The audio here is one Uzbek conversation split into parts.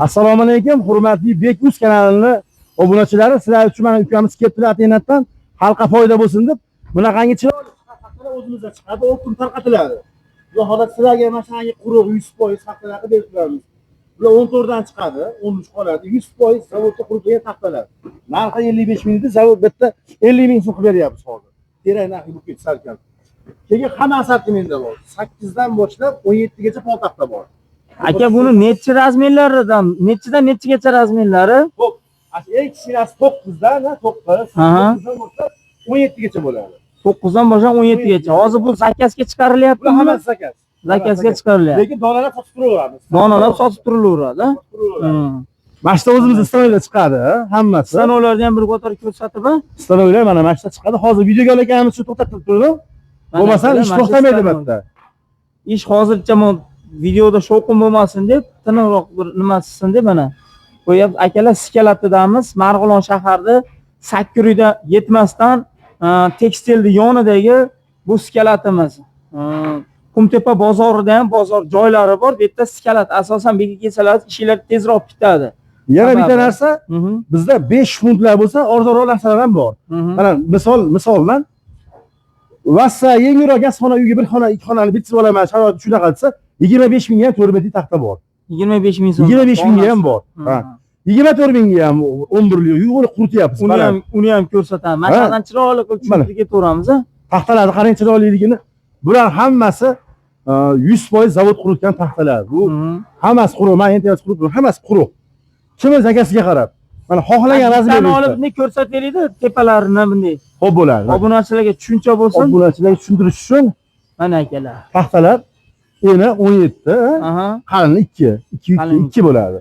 Assalomu alaykum, hurmatli Bek Uz kanalini obunachilari, sizlar uchun mana ukamiz kelibdilar Atenatdan, xalqqa foyda bo'lsin deb bunaqangi chiroyli taxtalar o'zimizda chiqadi, o'ptim tarqatiladi. Xudo xohlasa sizlarga mana shunaqangi quruq 100% taxtalarni berib turamiz. Bular 14 dan chiqadi, 13 qoladi. 100% zavodda quritilgan taxtalar. Narxi 55 ming edi, zavod bitta 50 ming so'm qilib beryapmiz hozir. Terak narxi bo'lib ketdi salkam. Keyin hamma assortimenti bor. 8 dan boshlab 17 gacha pol taxta bor. Aka, buni nechi razmerlaridan, nechidan nechigacha razmerlari? Xo'p, eng kichkinasi 9 dan, ha, 9, 9 dan boshlab 17 gacha bo'ladi. 9 dan boshlab 17 gacha. Hozir bu zakazga chiqarilyaptimi? Bular hammasi zakaz. Zakazga chiqarilyapti. Lekin donalab sotib turaveramiz. Donalab sotib turilaveradi. A? Sotib turaveramiz. Mana shu o'zimizni stanokda chiqadi, hammasi. Stanovlarni ham bir qator ko'rsatib, a? Stanoklar mana shu chiqadi. Hozir videoga olayotganimiz uchun to'xtatib turdim. Mana Bo'lmasa akalar, ish mana shu to'xtamaydi bu stanok. yerda. Ish hozircha videoda shovqin bo'lmasin deb, tiniqroq bir nima qilsin deb mana. Qo'yib akalar, Skelatidamiz, Marg'ilon shaharida Sakkuruyda yetmasdan tekstilni yonidagi bu skelatimiz. Qumtepa bozorida ham bozor joylari bor. Bu yerda skelat asosan bu yerga kelsalar ishlar tezroq bitadi. Yana bitta Sababi? narsa, bizda 5 funtlar bo'lsa, arzonroq narsalar ham bor. Mana misol, misoldan Vassa yengilroq gaz xona uyga bir xona, ikki xonani bitkazib olaman, sharoit shunaqa desa, 25 mingga ham 4 metrlik taxta bor. 25 ming so'm. 25 mingga ham bor. Ha. 24 mingga ham 11 lik uy qurityapmiz. Uni Mana ham uni ham ko'rsataman. Mana shundan chiroyli qilib Mana. tushuntirib ketaveramiz, a? Taxtalarni qarang chiroyliligini. Bular hammasi 100% zavod quritgan taxtalar. Bu hammasi quruq. Men endi quruq, hammasi quruq. Kimi zakasiga qarab. Mana xohlagan Bittani razmerda. olib bunday ko'rsataylik tepalarini bunday. Xo'p bo'ladi. Obunachilarga tushuncha bo'lsin. Obunachilarga tushuntirish uchun Mana akalar. taxtalar eni 17, qalini 2, 2 Qalin. 2 bo'ladi.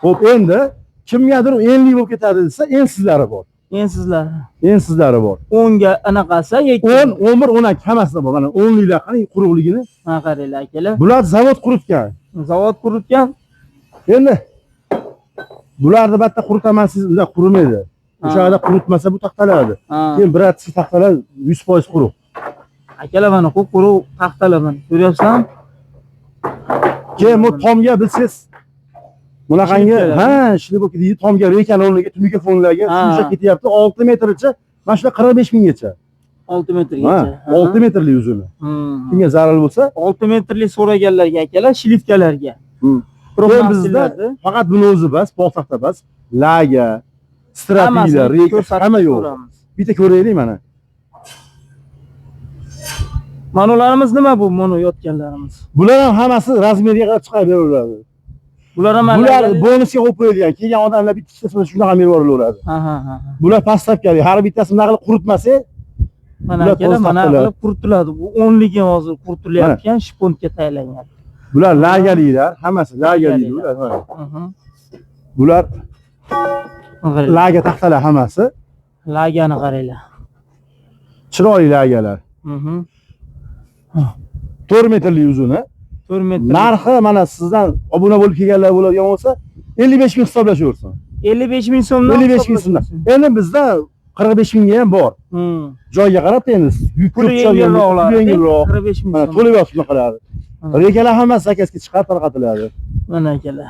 Xo'p, endi kimgadir enlik bo'lib ketadi desa, ensizlari bor. Ensizlar. Ensizlari bor. 10 ga anaqasi, 10, 11, 12 hammasida bor. Mana 10 liklar qarang quruqligini. Mana qaranglar akalar. Bular zavod quritgan. Zavod quritgan. Endi bularni bitta quritaman, siz ular qurimaydi. O'sha yerda quritmasa bu taxtalarni. Keyin братский taxtalar 100% quruq. Akalar, mana quruq taxtalar mana. Ko'ryapsizlarmi? Keyin bu tomga bilsangiz bunaqangi, Ishilib keladi. Ha, ishilib bo'lib tomga rekani o'rniga, mikrofonlarga shuncha ketyapti. 6 metrcha, mana shular 45 minggacha. 6 Ha, metrgacha. 6 metrli uzuni. Kimga zarar bo'lsa, 6 metrli so'raganlarga akalar, shlifkalarga. Keyin bizda faqat buni o'zi bas, pol taxta bas, laga, stratiylar, reka, hamma yo'q. Bitta ko'raylik mana. Manolarimiz nima bu mono yotganlarimiz? Bular ham hammasi razmerga qarab chiqarib beraveradi. Bular ham Bular bonusga qo'yib qo'yadigan. Kelgan odamlar bitta ikkitasi shunaqa berib yuboraveradi. Ha ha ha. Bular поставка li, har bitasi bunaqa qilib quritmasak, Mana Bular akalar, toza mana taxtalar. qilib quritiladi. Bu 10 ligi hozir quritilayotgan, shpontga tayyorlangan. Bular lagalilar, hammasi lagali Lagalilar. bular. Mana. Bular Qaranglar. Laga taxtalar hammasi. Lagani qaranglar. Chiroyli lagalar. 4 metrli uzuni. 4 metr. Narxi mana sizdan obuna bo'lib kelganlar bo'ladigan bo'lsa, 55 ming hisoblashaversin. 55 ming so'mdan. 55 ming so'mdan. Endi bizda 45 mingga ham bor. Joyga qarab endi yuk ko'p Puli tushadigan, yengilroqlar. puli yengilroq. 45 ming Mana so'm. to'lib yotib shunaqalar. Rekalar hammasi zakazga chiqarib tarqatiladi. Mana akalar.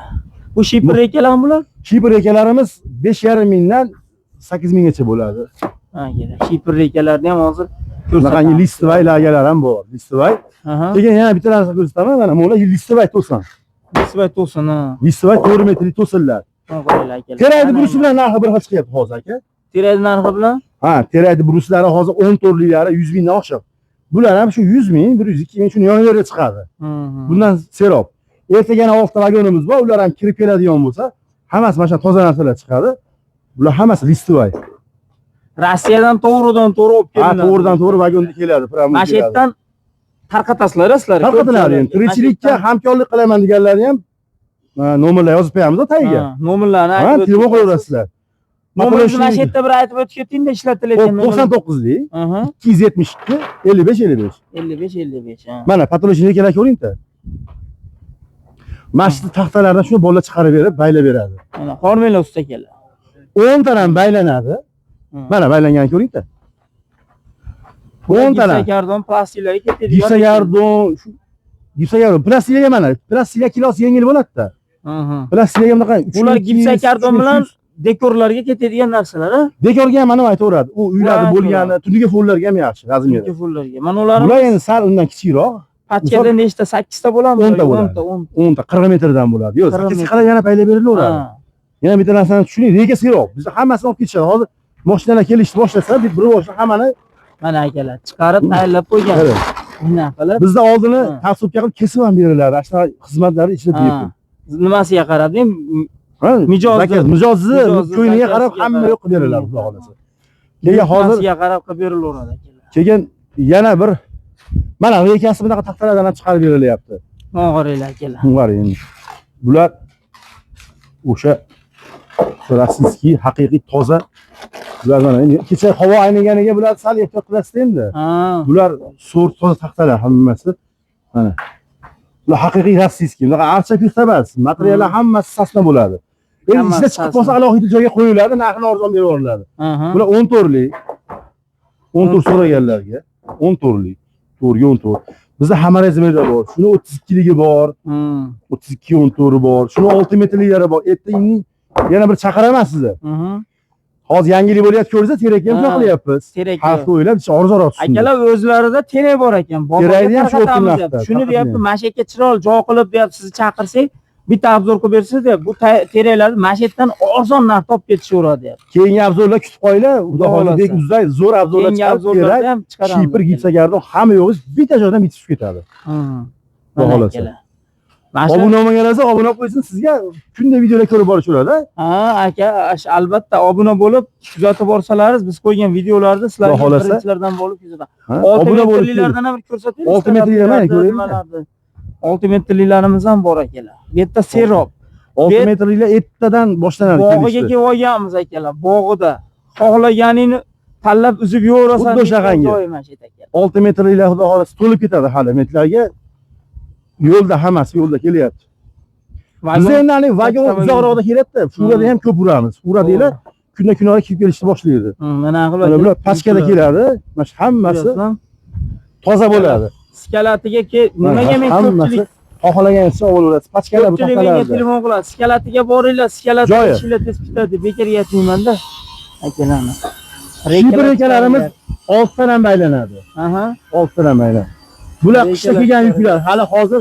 Bu shipr rekalarmi bular? Shipr rekalarimiz 5,5 mingdan 8 minggacha bo'ladi. Ha, akalar. Shipr rekalarni ham hozir Bunaqangi ko'rsatamiz. листовой lagalar ham bor. Листовой. Keyin yana bitta narsa ko'rsataman. Mana bular листовой to'sin. Листовой to'sin, ha. Листовой 4 metrli to'sinlar. Mana qaranglar akalar. Terakli brusi bilan narxi bir xil chiqyapti hozir aka. Terakli narxi bilan? Ha, terakli bruslari hozir 14 liklari 100 mingdan oshiq. Bular ham shu 100 ming, 102 ming shuni yoniga chiqadi. Bundan serob. Ertaga yana oltita vagonimiz bor, ular ham kirib keladigan bo'lsa, hammasi mana shu toza narsalar chiqadi. Bular hammasi листовой. Rossiyadan to'g'ridan to'g'ri olib Ha, kelinadi. To'g'ridan to'g'ri vagonda keladi, prямо Mana shu keladi. yerdan tarqatasizlar sizlar. Tarqatiladi endi. Tirikchilikka hamkorlik qilaman deganlarni ham nomerlar yozib qo'yamiz tagiga. Nomerlarni Ha, aytib telefon o'tib qilaverasizlar. Nomerni mana shu yerda bir aytib o'tib ketingda ishlatilayotgan nomer. 99lik 272 55 55. 55 55, ha. Mana потолочный kerak ko'ringda. Mana shu taxtalardan shuni bolalar chiqarib berib, baylab beradi. Mana hormanglar usta akalar. 10 ta ham baylanadi. Mana baylanganini ko'ringda. 10 ta ham. Gipsakardon plastiklarga ketadigan. Gipsakardon, shu gipsakardon plastiklarga mana, plastiklar kilosi yengil bo'ladi-da. Plastiklarga bunaqa Bular 3200, gipsokarton bilan 3300. Dekorlarga ketadigan narsalar, a? Dekorga ham mana aytaveradi. U uylarda Ular bo'lgani, tuniga fonlarga ham yaxshi, razmeri. Tungi fullarga. Mana ular Bular endi sal undan kichikroq, pachkada nechta? 8 ta bo'ladimi? 10 ta bo'ladi. 10 ta, 10 10 ta 40 metrdan bo'ladi. Yo'q, 40 8 metr. qadar yana payla berilaveradi. Ha. Yana bitta narsani tushuning, rekasi yo'q. Bizda hammasini olib ketishadi. Hozir mashinalar kelishni boshlasa, bir boshla hammani Mana akalar chiqarib tayyorlab qo'ygan. Evet. Bunaqa qilib. Bizda oldini Ha. tasvibga qilib kesib ham beriladi. Ana shunaqa xizmatlari ichida Ha. bepul. Nimasiga qarading? Ha, Mijozni- zakaz, mijozni mijozni ko'ngliga qarab zakazga hamma qarab. yo'q qilib beriladi, xudo xohlasa. Keyin hozir Nimasiga qarab qilib berilaveradi akalar. keyin yana bir mana rekasi bunaqa taxtalardan ham chiqarib berilyapti. Mana qaranglar akalar. Var endi. Bular o'sha российский haqiqiy toza. Bular mana endi kecha havo ayniganiga bular sal ehtiyot qilasiz endi. Ha. Bular so'rt toza taxtalar hammasi. Mana. Bular haqiqiy российский. Bunaqa archa pixta emas. Materiallar hammasi sasna bo'ladi. Endi Hammasi ichida chiqib qolsa sasna. Alohida joyga qo'yiladi, narxini arzon berib yuboriladi. Aha. Bular 10 to'rtlik. 10 to'rt so'raganlarga 10 to'rtlik. To'rtga 14. Bizda hamma razmerda bor. Shuni 32 ligi bor, 32 14 bor. Shuni 6 metrliklari bor. Ertaga yana bir chaqiraman sizni. Hozir yangilik bo'lyapti, ko'rsa terakka ham Ha. qilyapmiz. Terak. Xalqni o'ylab arzonroq tushsin. Akalar o'zlarida terak bor ekan. Boboga Terakni ham shu tarqatamiz o'tin deyapti. narxda, Shuni tarqatmayapti. deyapti, mana shu yerga chiroyli joy qilib deyapti, sizni chaqirsak, bitta обзор qilib bersangiz deyapti. Bu teraklarni mana shu yerdan arzon narxda olib ketishaveradi deyapti. Keyingi обзор lar kutib qo'yinglar. Xudo Xudo xohlasa bek xohlasa. uzday zo'r обзор lar Keyingi chiqarib обзор larda terak, ham chiqaramiz. shipir, gipsokarton hamma yo'g'i bitta joydan bitib tushib ketadi. Mana Xudo xohlasa. akalar. Mana shu Obuna bo'lmaganlar obuna qo'ysin, sizga kunda videolar ko'rib borishaveradi. Ha, aka, albatta obuna bo'lib kuzatib borsalaringiz, biz qo'ygan videolarni sizlarga Xudo xohlasa. Birinchilardan bo'lib kuzatadi. Ha? 6 Obuna bo'lib metrlilardan ham bir ko'rsataylik. 6 metrlilar mana ko'raylik. 6 metrlilarimiz ham bor akalar. Bu yerda serob. 6 Bet- metrliklar ertadan boshlanadi Bog'iga kelishdi. kelib olganmiz akalar, bog'ida. Xohlaganingni tanlab uzib yeyverasan. Xuddi o'shaqangi. Joyi mana shu yerda akalar. 6 metrliklar xudo xohlasa to'lib ketadi hali metrlarga. Yo'lda hammasi yo'lda kelyapti. Biz endi haligi vagon Katta vagon. uzoqroqda kelyapti. Furada ham ko'p uramiz. Furadagilar kunda kunora kirib kelishni boshlaydi. Mana qilib Mana bular pachkada keladi. Mana shu hammasi toza bo'ladi. Skalatiga ke nimaga men Hammasi ko'pchilik xohlagancha olaverasiz. Pachkalar bu ko'pchilik menga taxtalarda. telefon qiladi. Skalatiga boringlar, skalatida Joyi. ishinglar tez bitadi. Bekorga aytmayman-da. Akalarni. Shipir rekalarimiz oltidan ham baylanadi. Aha. Oltidan ham baylanadi. Bular qishda Rekalar kelgan chiqaradi. yuklar. Hali hozir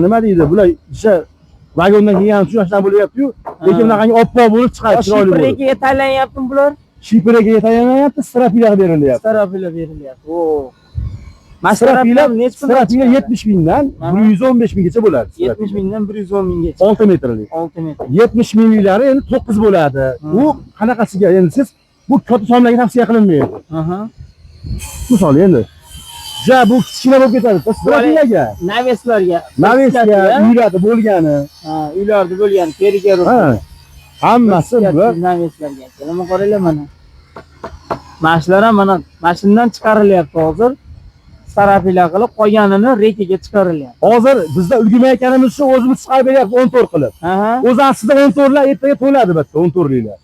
nima deydi? Bular o'sha vagondan kelgan uchun shunaqa bo'lyapti-yu. Lekin bunaqangi oppoq bo'lib chiqadi, chiroyli Shipir bo'lib. rekaga tayinlanyaptimi bular? Shipir rekaga tayinlanyapti, strapilar berilyapti. Starafilar berilyapti. Oo. Strapilar Nechi puldan Strapilar chiqadi? 70 mingdan Aha. 115 minggacha bo'ladi. 70 mingdan 110 minggacha. 6 metrlik. 6 metr. 70 mingliklari endi 9 bo'ladi. Hmm. U qanaqasiga endi siz bu katta sonlarga tavsiya qilinmaydi. Aha. Misol endi. Ja bu kichkina bo'lib ketadi. Strapilarga, Навес larga. навес ga, uylarda bo'lgani, Ha, uylarda bo'lgan teriga ha. Hammasi bular навес larga. Nima qaranglar mana. Mana shular ham mana mashinadan chiqarilyapti hozir. Starafilar qilib qolganini rekaga chiqarilyapti. Hozir bizda ulgurmayotganimiz uchun o'zimiz chiqarib beryapmiz 14 qilib. Aha. O'zi aslida 14 lar ertaga to'ladi bitta 14 liklar.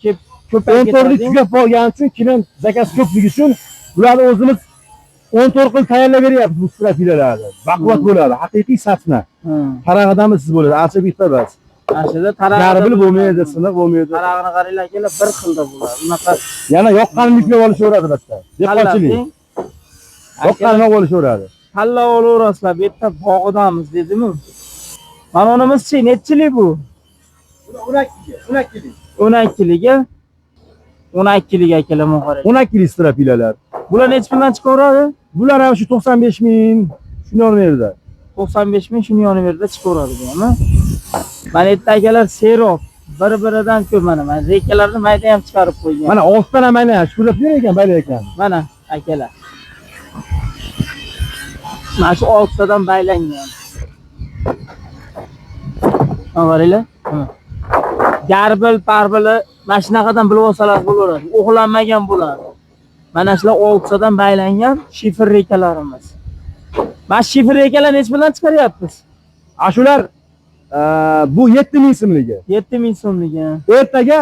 Ko'payib 14 lik ketadi. tugab qolgani uchun keyin zakaz ko'pligi uchun bularni o'zimiz 14 qilib tayyorlab beryapmiz bu strapilarni. Baquvvat bo'ladi, haqiqiy safna. Tarag'idan siz bo'ladi, archa bitta emas. Mana shu yerda tarag'ida Garbil bo'lmaydi, siniq bo'lmaydi. Tarag'ini qaranglar akalar, bir xilda bo'ladi. Unaqa Yana yoqqanini yuklab olishaveradi bitta. Dehqonchilik. Yoqqanini olib olishaveradi. Tanlab olaverasizlar. Bu yerda bog'idamiz dedimi? Mana unimizchi nechilik bu? 12 12 12 lik. 12 lik akalar mana qarang. 12 lik strapilalar. Bular nechi puldan chiqaveradi? Bular ham shu 95 ming shuni yonida. 95 ming shuni yoniverda chiqaveradi bu ham. Mana yerda akalar serob bir-biridan ko'p mana mana rekalarni mayda ham chiqarib qo'ygan. Mana oltidan ham aynan shukurlab ber ekan, baylayotgan. Mana akalar. Mana shu oltitadan baylangan. Mana qaranglar. Mana. Garbil, parbili mana shunaqadan bilib olsalar bo'laveradi. O'g'lanmagan bo'ladi. Mana shular oltitadan baylangan shifr rekalarimiz. Mana shifr rekalar nechi bilan chiqaryapmiz? A shular bu 7 ming so'mligi. 7 ming so'mligi. Ertaga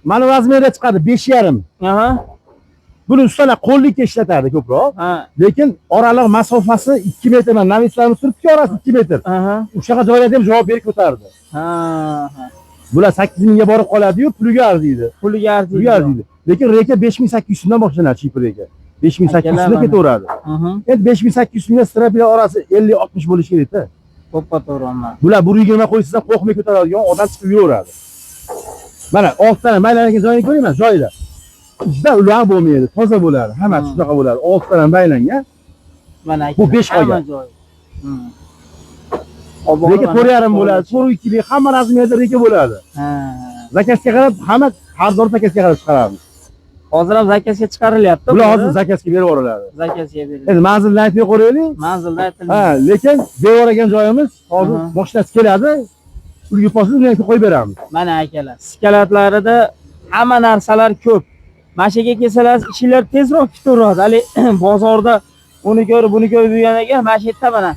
mana razmerda chiqadi 5,5. Aha. Buni ustalar qo'llikka ishlatadi ko'proq. Lekin oraliq masofasi 2 metr. Mana навес larimiz turibdi, orasi 2 metr. O'shaqa joylarda ham javob berib ko'tardi. Ha, ha. Bular 8000 ga borib qoladi-yu, puliga arziydi. Puliga arziydi. Puliga arziydi. Lekin рейка 5800 so'mdan boshlanadi, шип рейка. 5800 Akalar so'mda mana. ketaveradi. Endi 5800 so'mga стропила orasi 50-60 bo'lishi kerak-da. To'ppa to'g'ri. Bular 120 qo'ysangiz ham qo'rqmay ko'taradigan odam chiqib yuraveradi. Mana 6 tana maylangan joyini ko'ringlar, joyida. Juda ular bo'lmaydi, toza bo'ladi. Hammasi shunaqa bo'ladi. 6 tana maylangan. Mana Bu akalar, 5 hamma qolgan. joyi. Рейка 4,5 bo'ladi, 4,2 hamma размер da рейка bo'ladi. Заказ ga qarab hamma har doim заказ ga qarab chiqaramiz. Hozir ham заказ ga chiqarilyapti. Bular hozir заказ ga berib yuboriladi. Заказ ga beriladi. Endi manzilni aytmay qo'yaylik. Manzilda Ha, aytilmaydi. lekin berib yuborgan joyimiz hozir mashinasi keladi. Ulgi posini uni ham qo'yib beramiz. Mana akalar, склад larida hamma narsalar ko'p. Mana shu yerga kelsalar ishinglar tezroq ketaveradi. Hali bozorda uni ko'rib, buni ko'rib yurgan ekan, mana shu yerda mana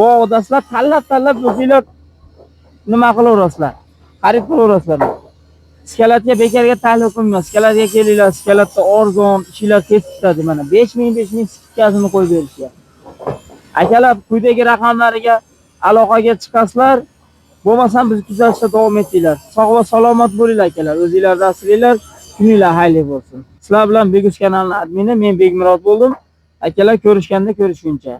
bog'dasizlar, tanlab-tanlab o'zinglar nima qilaverasizlar? Xarid qilaverasizlar. Склад ga bekorga tahlil qilmayman. Склад ga kelinglar, склад da arzon, ishinglar tez bitadi mana. 5000 5000 скидка sini qo'yib berishyapti. Akalar, quyidagi raqamlariga aloqaga chiqasizlar. Bo'lmasam bizni kuzatishda davom etinglar. Sog' va salomat bo'linglar akalar. O'zinglarni asranglar. Kuninglar xayrli bo'lsin. Sizlar bilan Begus kanalining admini men Begmurod bo'ldim. Akalar, ko'rishganda ko'rishguncha.